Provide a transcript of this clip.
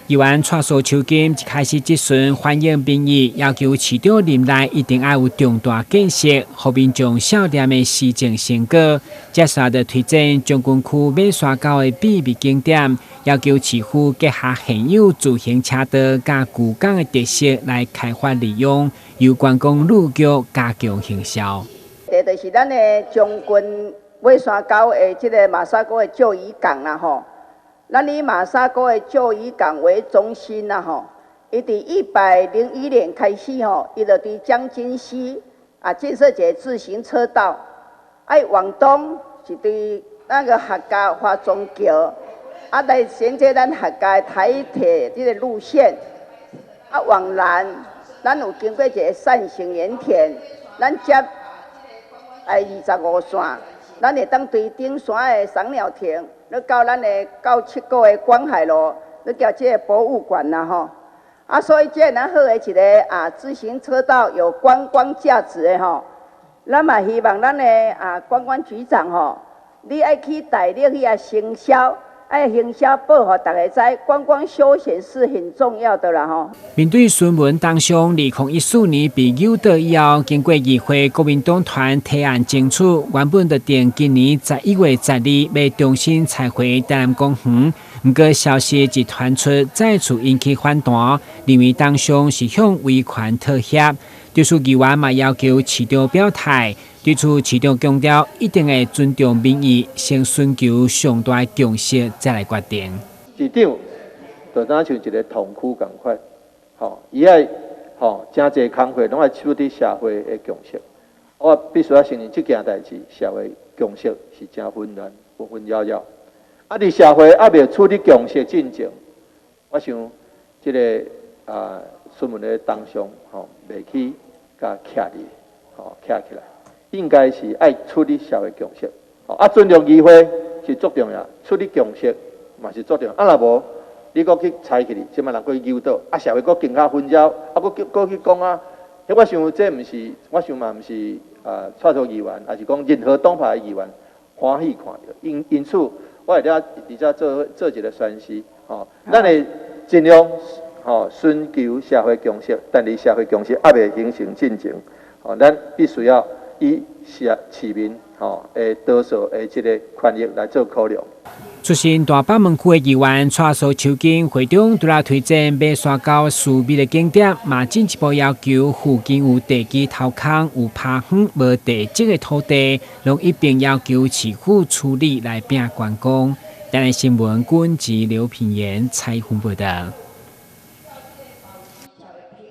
議員蔡蘇秋金一開始質詢反映民意，要求市長任內一定愛有重大建設，予民眾笑臉的施政成果。接續就推薦將軍區馬沙溝的秘密景點，要求市府結合現有自行車道佮舊港的特色來開發利用，由觀光旅局加強行銷。這就是咱的將軍馬沙溝的這個馬沙溝的舊漁港啦吼。咱以馬沙溝的舊漁港為中心啦吼，伊佇101年開始吼，伊就佇將軍溪啊建設一個自行車道，愛往東是對那個客家華中橋，啊來銜接咱客家台鐵這個路線，啊往南，咱有經過一個扇形鹽田，咱接來25線，咱會當對頂山的賞鳥亭。你到咱的到七股的觀海路，你到這個博物館啦吼。啊，所以這個咱好的一個啊自行車道有觀光價值的吼。咱嘛希望咱的啊觀光局長吼，你愛去大力去遐行銷，愛行銷報予大家知，觀光休閒是很重要的啦吼。面對孫文黨上2014年被誘導以後，經過議會國民黨團提案爭取，原本就定今年11月12欲重新拆毀台南公園，毋過消息一傳出，再次引起反彈，認為黨上是向威權妥協。對此議員嘛要求市長表態，對此市長強調一定會尊重民意，先尋求上大共識再來決定。市長就若像一個統區仝款，吼，伊愛吼誠濟工課攏愛取得社會的共識。我必須愛承認這件代誌，社會共識是誠紛亂、紛紛擾擾。啊，佇社會猶未取得共識進前，我想這個啊孫文的銅像吼，袂去共徛佇吼徛起來，應該是愛取得社會共識。啊，尊重議會是足重要，取得共識嘛是足重要。啊，若無你閣去拆起去，這擺人閣去誘導，啊，社會閣更較紛擾，啊，閣閣去講啊，彼我想這毋是，我想嘛毋是啊，蔡蘇議員，抑是講任何黨派的議員歡喜看著。因此，我會咧佇遮做做一個宣示，吼，咱會盡量吼尋求社會共識，但佇社會共識猶未形成進前，吼，咱必須要以市市民吼的多數的這個權益來做考量。出身大北門區的議員蔡蘇秋金會中除了推薦馬沙溝私密的景點，嘛進一步要求附近有地基掏空、有拋荒無地籍的土地，攏一併要求市府處理來拼觀光。台南新聞軍及劉品言採訪報道。